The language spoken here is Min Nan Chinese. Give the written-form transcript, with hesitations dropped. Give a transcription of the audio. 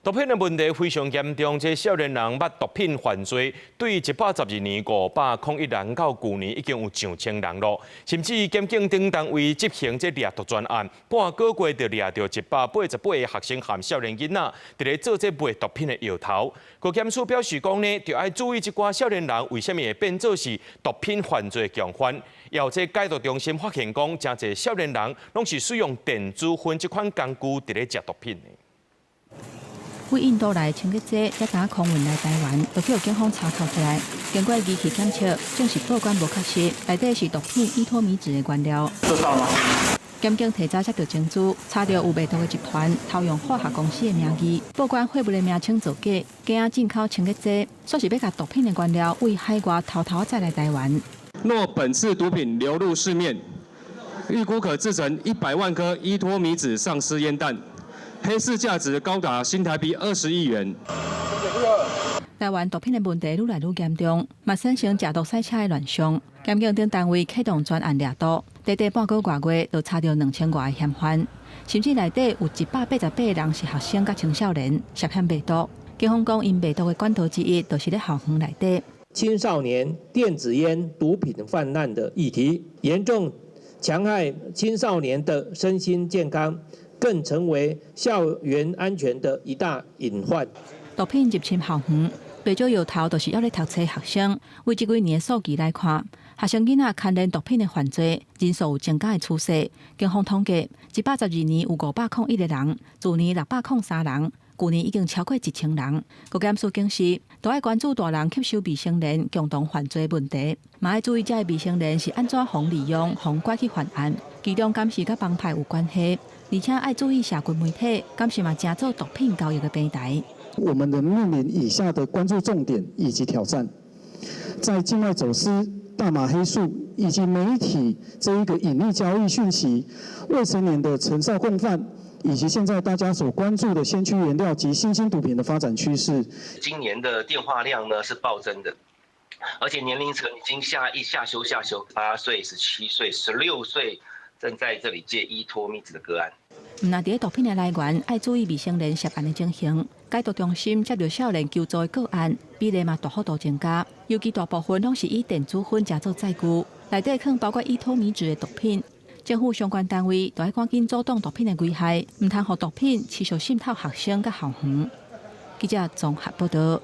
毒品的問題非常嚴重，這少年人捌毒品犯罪，對112年501人到舊年已經有上千人咯。甚至檢警等單位執行這掠毒專案，半個月就掠著188個學生和少年囡仔，佇咧做這賣毒品的搖頭。高檢署表示講呢，著愛注意這寡少年人為啥物會變做是毒品犯罪共犯。有這戒毒中心發現講，誠濟少年人攏是使用電子薰這款工具佇咧食毒品的。對印度來清潔劑，才敢空運來台灣，就予警方查扣起來。經過儀器檢測，證實報關無確實，內底是毒品依托咪酯的原料。知道嗎？檢警提早接著情資，查著有賣毒的集團偷用化學公司的名義，報關貨物的名稱造假，假進口清潔劑，煞是欲共毒品的原料對海外偷偷載來台灣。若本次毒品流入市面，預估可製成100萬顆依托咪酯喪屍煙彈。黑市價值高達新台幣20億元。台灣毒品的問題愈來愈嚴重，嘛產生食毒賽車的亂象。檢警等單位啟動專案掠毒，短短半個外月就查著2000外个嫌犯，甚至內底有188個人是學生佮青少年涉嫌賣毒。警方講，𪜶賣毒的管道之一，就是咧校園內底。青少年電子菸毒品泛濫的議題，嚴重戕害青少年的身心健康，更成為校園安全的一大隱患。毒品入侵校園，袂少搖頭就是猶咧讀冊學生。為這幾年的數據來看，學生囡仔牽連毒品的犯罪人數有增加的趨勢。警方統計，112年有501個人，去年603人，舊年已經超過1000人。國檢署警示，都愛關注大人吸收未成年共同犯罪問題，嘛愛注意這个未成年是按怎予利用、予拐去犯案，其中敢是佮幫派有關係。而且愛注意社群媒體，敢是嘛成做毒品交易的平台。我們仍面臨以下的關注重點以及挑戰，在境外走私、大麻黑數以及媒體這一個隱匿交易訊息、未成年的成少共犯，以及現在大家所關注的先驅原料及新興毒品的發展趨勢。今年的電話量呢是暴增的，而且年齡層已經下一下修下修，8歲、17歲、16歲正在這裡借依托咪酯的個案。毋但佇毒品的來源，愛注意未成年涉案的情形。戒毒中心接著少年求助的個案，比例嘛大幅度增加。尤其大部分攏是以電子薰成做載具，內底可能包括依托咪酯的毒品。政府相關單位都愛趕緊阻擋毒品的危害，毋通予毒品持續滲透學生佮校園。記者綜合報道。